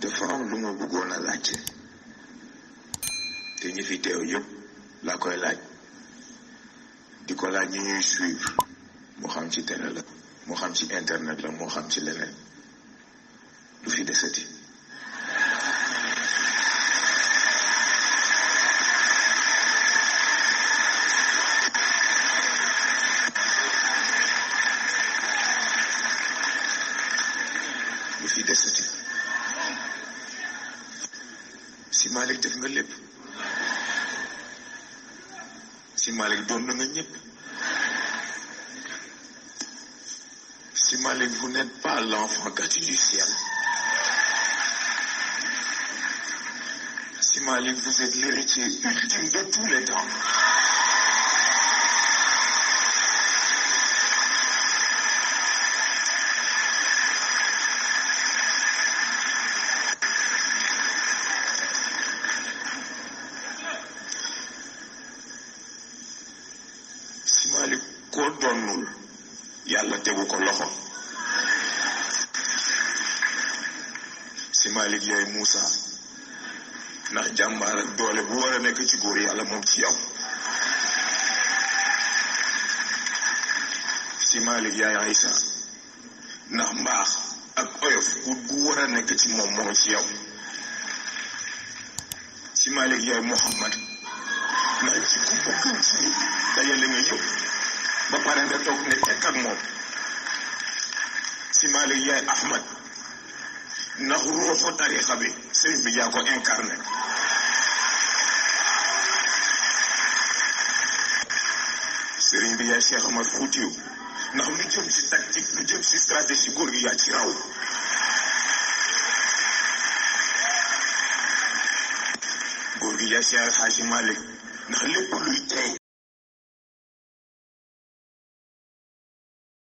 dafa am lu ma bëggoon a laajte te ñi fi teew yëpp laa koy laaj di ko laaj ñi ñuy suivre moo xam ci télé la moo xam ci internet la moo xam ci leneen lu fi desati si Malick def nga lépp si Malick doon na nga ñëpp si Malick vous n'êtes pas l'enfant gâté du ciel si Malick vous êtes l'héritier ultime de tous les temps Malick koo doonul yàlla tegu ko loxo si Malick yaay Moussa ndax jàmbaar ak doole bu war a nekk ci góor yàlla moom ci yow si Malick yaay Aïssa ndax mbaax ak oyof bu war a nekk ci moom moo ci yow si Malick yaay Mouhamad ndax ci ku bëgg ci dajale nga yëpp ba pare nga toog ne tekk ak moom si Malick yaay Ahmad ndax ruuxu tarixa bi sëriñ bi yaa ko incarné sëriñ bi yaay Cheikh Amar Foutiou ndax lu jëm ci tactique lu jëm ci stratégie góor gi yaa ci raw góor gi yaay Cheikh Hadji Malick ndax lépp luy tey